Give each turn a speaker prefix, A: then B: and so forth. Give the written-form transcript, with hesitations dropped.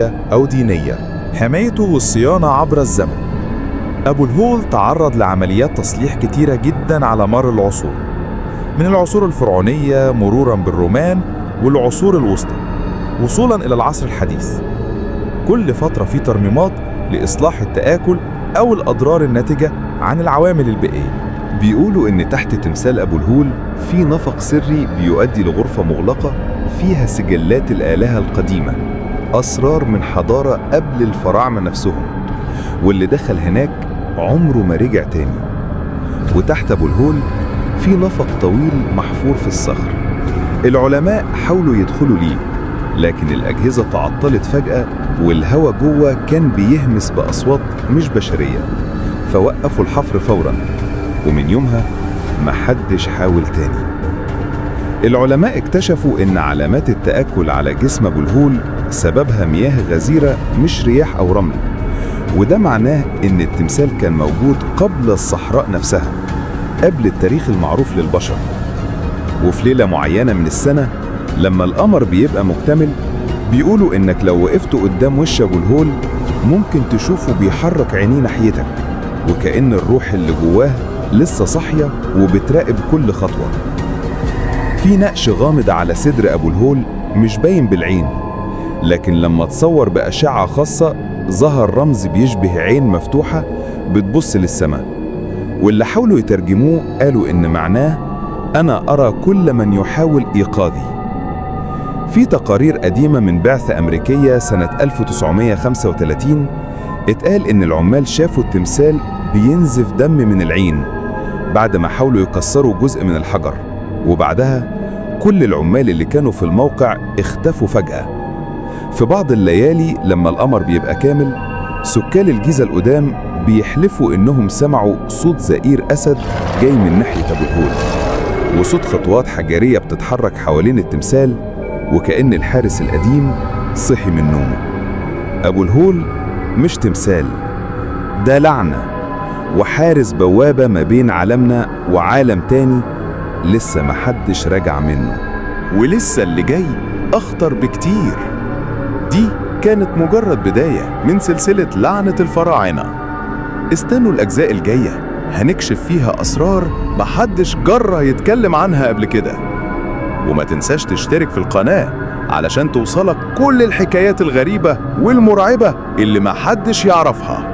A: أو دينية. حمايته والصيانة عبر الزمن. أبو الهول تعرض لعمليات تصليح كتيرة جدا على مر العصور، من العصور الفرعونية مرورا بالرومان والعصور الوسطى، وصولا إلى العصر الحديث. كل فترة في ترميمات لإصلاح التآكل أو الأضرار الناتجة عن العوامل البيئية.
B: بيقولوا إن تحت تمثال أبو الهول في نفق سري بيؤدي لغرفة مغلقة فيها سجلات الآلهة القديمة، أسرار من حضارة قبل الفراعنة نفسهم، واللي دخل هناك عمره ما رجع تاني. وتحت أبو الهول في نفق طويل محفور في الصخر، العلماء حاولوا يدخلوا ليه، لكن الأجهزة تعطلت فجأة، والهوا جوه كان بيهمس بأصوات مش بشرية، فوقفوا الحفر فورا. ومن يومها محدش حاول تاني. العلماء اكتشفوا إن علامات التآكل على جسم أبو الهول سببها مياه غزيرة، مش رياح أو رمل، وده معناه إن التمثال كان موجود قبل الصحراء نفسها، قبل التاريخ المعروف للبشر. وفي ليلة معينة من السنة لما القمر بيبقى مكتمل، بيقولوا إنك لو وقفت قدام وش أبو الهول ممكن تشوفه بيحرك عينيه ناحيتك، وكأن الروح اللي جواه لسه صاحية وبتراقب كل خطوة. في نقش غامض على صدر أبو الهول مش باين بالعين، لكن لما تصور بأشعة خاصة ظهر رمز بيشبه عين مفتوحة بتبص للسماء، واللي حاولوا يترجموه قالوا إن معناه: أنا أرى كل من يحاول إيقاظي. في تقارير قديمة من بعثة أمريكية سنة 1935 اتقال إن العمال شافوا التمثال بينزف دم من العين بعد ما حاولوا يكسروا جزء من الحجر، وبعدها كل العمال اللي كانوا في الموقع اختفوا فجأة. في بعض الليالي لما القمر بيبقى كامل، سكان الجيزة القدام بيحلفوا إنهم سمعوا صوت زئير أسد جاي من ناحية أبو الهول، وصوت خطوات حجرية بتتحرك حوالين التمثال، وكأن الحارس القديم صحي من نومه. أبو الهول مش تمثال، ده لعنة وحارس بوابة ما بين عالمنا وعالم تاني لسه محدش رجع منه.
A: ولسه اللي جاي أخطر بكتير. دي كانت مجرد بداية من سلسلة لعنة الفراعنة. استنوا الأجزاء الجاية، هنكشف فيها أسرار محدش جرى يتكلم عنها قبل كده. وما تنساش تشترك في القناة علشان توصلك كل الحكايات الغريبة والمرعبة اللي محدش يعرفها.